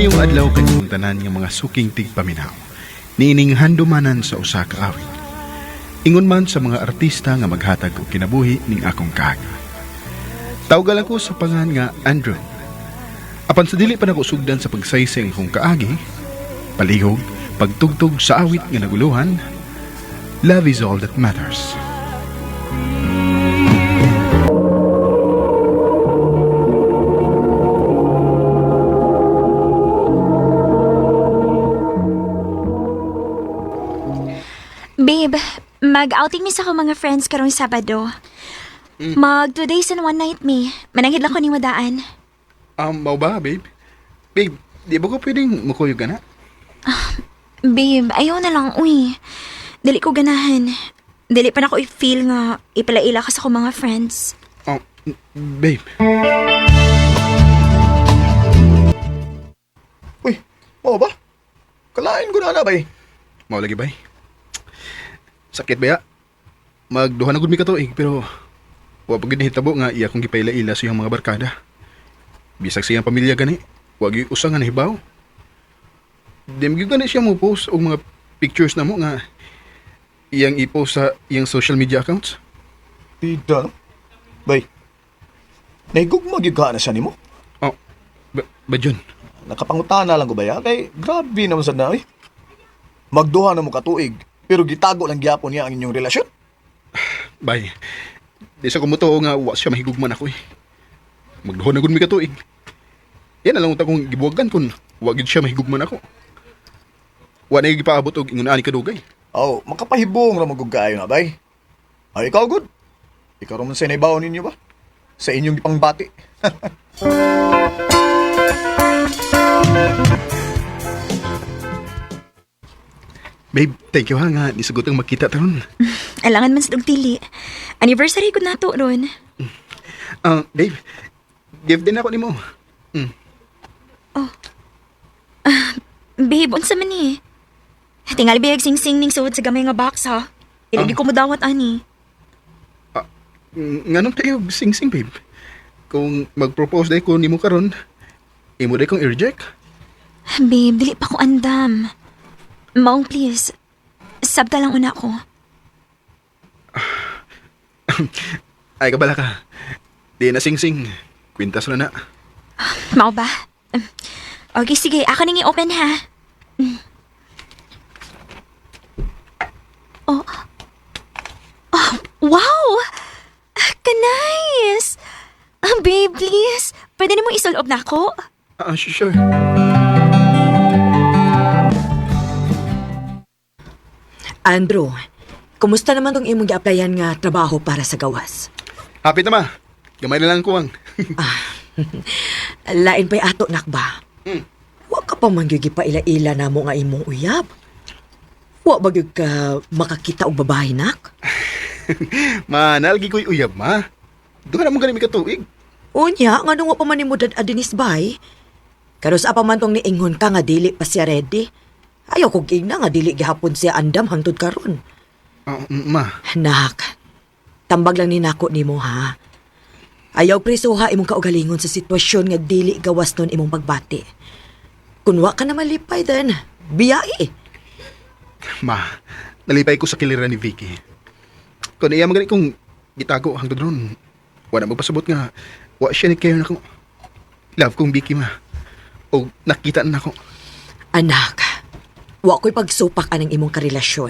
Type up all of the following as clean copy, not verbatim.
Maayong adlaw kanyong tanan nga mga suking tigpaminaw. Niining handumanan sa usa ka awit. Ingon man sa mga artista nga maghatag og kinabuhi ning akong kaagi. Tawgal ako sa pangan nga Andrew. Apan sa dili pa nako sugdan sa pagsaysay ang akong kaagi, palihog, pagtugtog sa awit nga naguluhan, Love is all that matters. Babe, mag-outing mi sa akong mga friends karong Sabado. Mag 2 days and one night mi. Mananghid lang ko ni wadaan. Mao ba, babe? Babe, di ba ko pwedeng mukuyog ka na? Babe, ayaw na lang, uy. Dili ko ganahan. Dili pa na ko i-feel nga ipalaila ka sa akong mga friends. Oh, babe. Uy, mao ba? Kalain ko na na bay. Mao lagi bay. Sakit ba ya? Magduha na gud mi katuig pero wa pa gid nahitabo nga iya kong gipaila-ila sa iyang mga barkada. Bisag sa iyang pamilya gani, wa gyud usa nga nahibaw. Di man gyud gani siya mo post og mga pictures na mo nga iyang i-post sa iyang social media accounts. Tida, no? Bay, nahigugma gyud ka na siya nimo. Oh, ba John? Nakapangutana lang ko ba ya? Kay grabe naman sad na, uy. Magduha na mo katuig, pero gitago lang gyapon niya ang inyong relasyon. Bay. Di sa kumutuo nga wa siya mahigugman ako eh. Magduha na gud mi katuig. Yan na lang unta kong gibuwagan kung wa gid siya mahigugman ako. Wa na gipaabot og ingon ani kadugay. Oh, makapahibong ra magug kaayo na bay. Ay, ikaw good. Ikaw ra man sa naibaw ninyo ba? Sa inyong gipangbati. Babe, thank you ha nga nisugot ang makita taron. Alangan man sa dili. Anniversary ko nato ron. Ah, babe, gift din ako nimo. Babe, unsa man ni? Tingali bayag sing-sing ning suod sa gamay nga box ha. Dili ko modawat ani. Nganong tayo sing-sing, babe? Kung mag-propose day ko nimo karon, imo day kong i-reject. Babe, dili pa ko andam. Maong please. Sabta lang una ko. Ay kabala ka. Di na sing-sing. Kwintas na na. Mao ba? Okay, sige. Ako nang i-open ha. Oh. Oh, wow! Ah, ka-nice! Ah, babe, please. Pwede na mo isulob na ako? Ah, sure. Andrew, kumusta naman tong imong gi-applyan nga trabaho para sa gawas? Happy na ma. Gamay na lang kuwang. Lain pa'y ato nakba. Wa ka pa man gyud gipaila-ila namo nga imong uyab. Wa ba gyud ka makakita og babae nak? Ma, nalagi ko'y uyab, ma. Duha na mo gani mi katuig. Unya, nganong wa pa man nimo dad adinis bay? Karon sa pa man tong niingon ka nga dili pa siya ready. Ayaw kog ingna nga dili gihapon siya andam hangtod karon. Ah, ma, Nak, tambag lang ni nako nimo ha. Ayaw presuha imong kaugalingon sa sitwasyon nga dili gawas nun imong pagbati. Kun wa ka na malipay then, biyai. ma. Nalipay ko sa kiliran ni Vicky. Kung iya man gani kong gitago hangtod ron, wala magpasabot nga wa siya ni care nako. Love kong Vicky, ma. O nakita na nako. Anak, wa ko'y pagsupak anang imong karelasyon.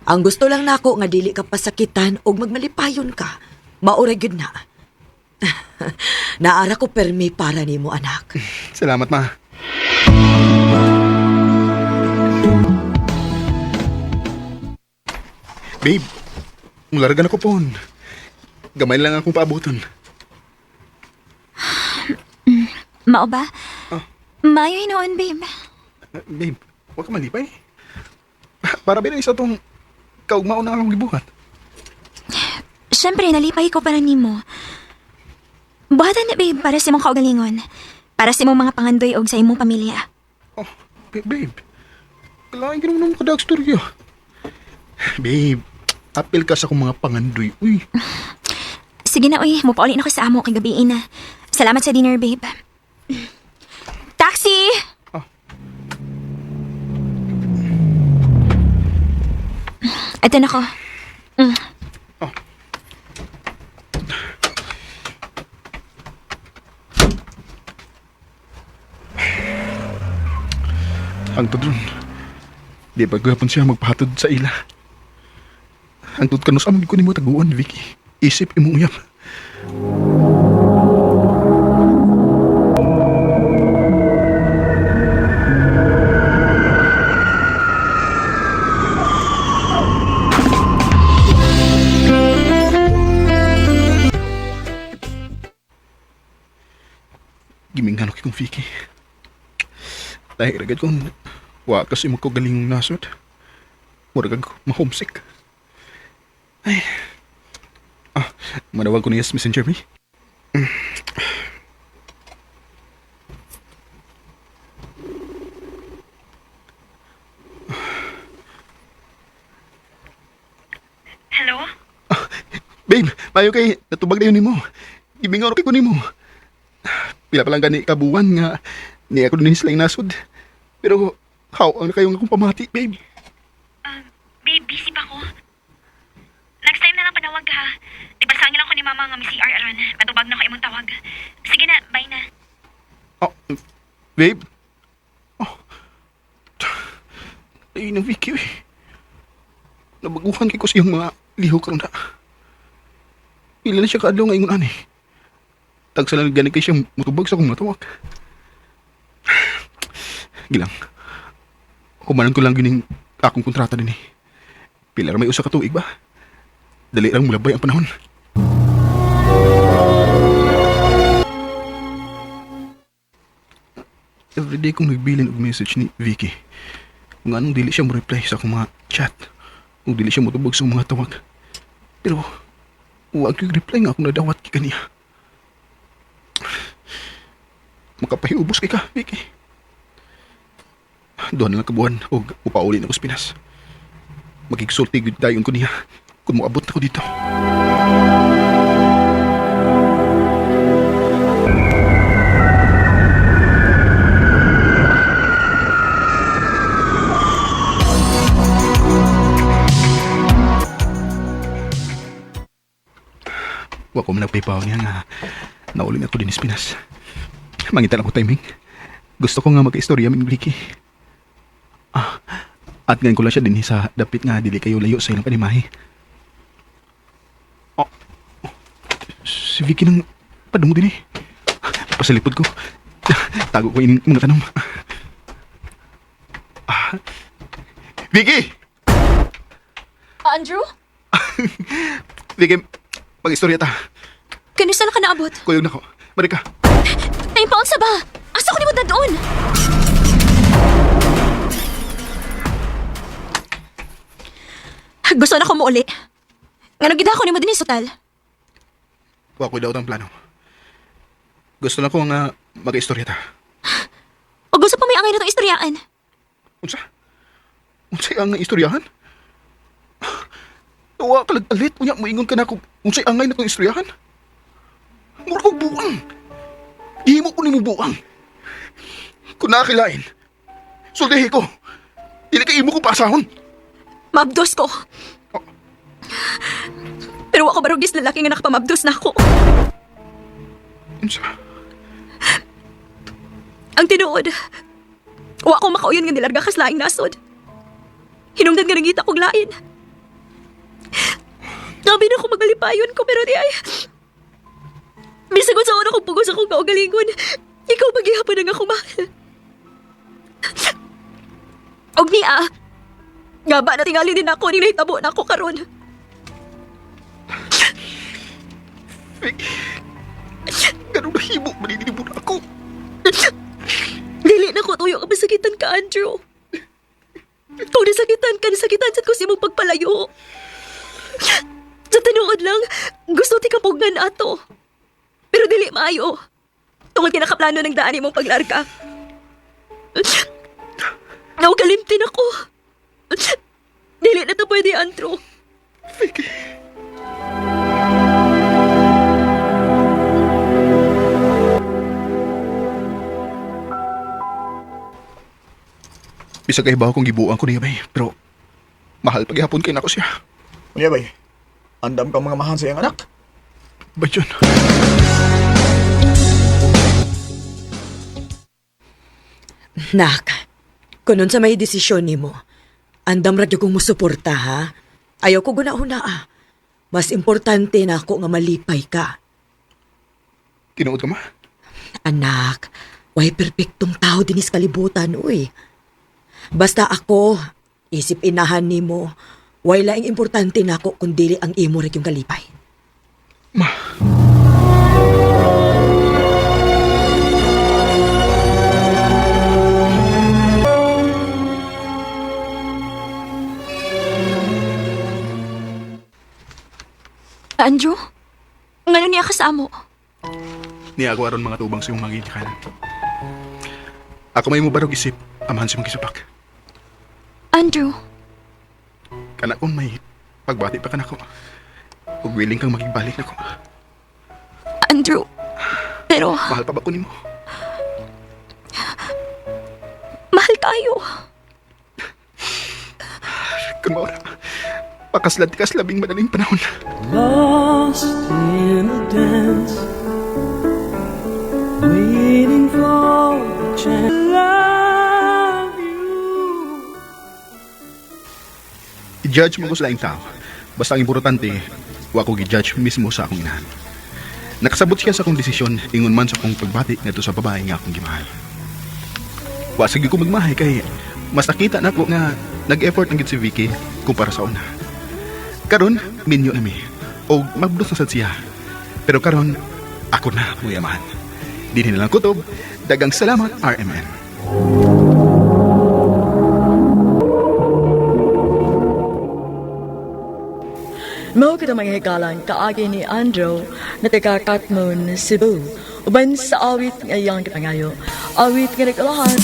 Ang gusto lang nako nga dili ka pasakitan og magmalipayon ka. Maura gyud na. Naara ko permi para nimo anak. Salamat, ma. Babe, mularga na ko pon. Gamay lang akong paabuton. Mao ba? Ah. Maayo hinuon, babe. Babe, huwag ka malipay. Para ba na isa tong kaugmaon na akong gibuhat? Siyempre, nalipay ko para nimo. Buhatan na, babe, para sa imong kaugalingon. Para sa imong mga pangandoy og sa imong pamilya. Oh, babe. Kailangan ka naman ng kadag storya. Babe, apil ka sa akong mga pangandoy. Uy, Sige na, uy. Mupauli na ko sa amo kay gabi na. Salamat sa dinner, babe. Taxi! Atan ako. Mm. Oh. Ang tudron. Di ba gapon siya magpahatod sa ila. Ang tud kanus amon ko nimo taguan, Vicky. Isip imong uyab. Gimingan ko kong Vicky. Dahil ragad kong wa kasi mo ko galing nasod. Murag ako ma-homesick. Ay. Ah, manawag ko niya sa messenger me. Hello? Babe, mayo kay natubag na yun nimo. Gimingan ko nimo. Pila pa lang gani kabuan nga ni ako din sila nasod. Pero how ang kayo nga akong pamati, babe? Babe, busy pa ko. Next time na lang panawag ha. Nagpasangil lang ko ni mama nga may CR aron. Matubag na ko imong tawag. Sige na, bye na. Oh, babe. Oh. Ay, nang Vicky, eh. Nabaguhan kay ko sa iyong mga lihok karon na. Pila na siya kaadlaw nga ingon ani. Tagsa lang gani kay siya mutubag sa akong matawag. Gilang. Humanan ko lang gining akong kontrata dinhi. Pila ra may usa ka tuig ba? Dali lang mulabay ang panahon. Everyday kong nagbilin og message ni Vicky. Kung anong dili siya mo-reply sa akong mga chat. Kung dili siya motubag sa akong mga tawag. Pero, wag yung reply nga akong nadawat kay kaniya. Makapahiubos kay ka, Vicky. Doon na lang kabuhan o upauli na ko sa Pinas. Magigsulti gud dayon ko niya kung moabot na ko dito. Wa ko man nagpaypaw niya nga nauli na ako din sa Pinas. Mangita lang ko timing. Gusto ko nga magka-istorya min Vicky. Ah, at ngayon ko lang siya din sa dapit nga dili kayo layo sa ilang panimahi. Oh, oh, si Vicky nang padungo din eh. Pasalipod ko. Tago ko ining mga tanong. Ah, Vicky! Andrew? Vicky, mag-istorya ta. Kanusa na ka naabot? Kuyog na ko. Marika. Ay, paunsa ba? Asa ko nimo doon? Gusto na ko muuli. Ngano gid ako nimo dinhi sa hotel? Wa ko'y daot ang plano. Gusto lang ko nga mag-istorya ta. O gusto pa may angay na tong istoryaan? Unsa? Unsay ang istoryahan? Wa ka alit unya moingon ka na kung unsay angay na tong istoryahan? Mura kog buang. Gihimo ko nimo buang. Kung nakakilain, sultihi ko. Dili kay imo ko paasahon. Maabdos ko. Pero ako barugis lalaki nga nakapamabdos na ako. Unsa? Ang tinuod. Wa ko makauyon nga nilarga kas laing nasod. Hinungdan nga nangita kog lain. Grabe na ako magalipayon ko pero di ay... Bisagot sa una kong pugos akong kaugalingon. Ikaw maghihapon ang ako mahal. Og niya, nga ba na tingali din ako ni nahitabo na ako karon. Vicky, ganun nahimo, maninibon ako. Dili na ko tuyo ka masakitan ka, Andrew. Kung nasakitan ka, nasakitan sad ko sa imong pagpalayo. Sa tinuod lang, gusto ti kapugnan ato. Pero dili maayo. Tungod kay nakaplano ng daan imong paglarga. Naugalimtin ako. Dili na to pwede, Andrew. Vicky. Bisag kay kung gibuang ko niya bay, pero Mahal paghihapon kay nako siya. Unya bay, andam kang mga mahan sa iyang anak. Bajon. Nak, kunon sa may desisyon nimo, andam ra gyud kong musuporta ha. Ayaw ko guna-una ah. Mas importante na ako nga malipay ka. Tinuod ka ma? Anak, way perpektong tao dinis kalibutan, uy. Basta ako, isip inahan nimo, way laing importante nako kun dili ang imo ra yung kalipay. Ma. Andrew? Ngano niya ka sa amo? Niya ako aron mga tubang sa iyong mga ginikanan. Ako may mubarog isip, amahan sa mong gisupak. Andrew, Kana kung may pagbati pa kanako. Ug willing kang makigbalik nako. Andrew. Pero Mahal pa ba ko nimo? mahal tayo. Kun maura. Pakaslad ka sa labing madaling panahon. Lost in a dance, waiting for the chance to love you. I-judge mo ko sa laing tao. Basta ang importante, wa ko gi-judge mismo sa akong inahan. Nakasabot siya sa akong desisyon, ingon man sa akong pagbati ngadto sa babae nga akong gimahal. Wa sige ko magmahay kay mas nakita nako nga nag-effort ang gid si Vicky kumpara sa una. Karon minyo na mi og mabdos na sad siya. Pero karon ako na mo yamahan. Dinhi na lang kutob. Dagang salamat RMN. Mao kita mga higalan kaagi ni Andrew na taga Katmon, Cebu. Uban sa awit nga iyang gipangayo. Awit nga nagkalahan.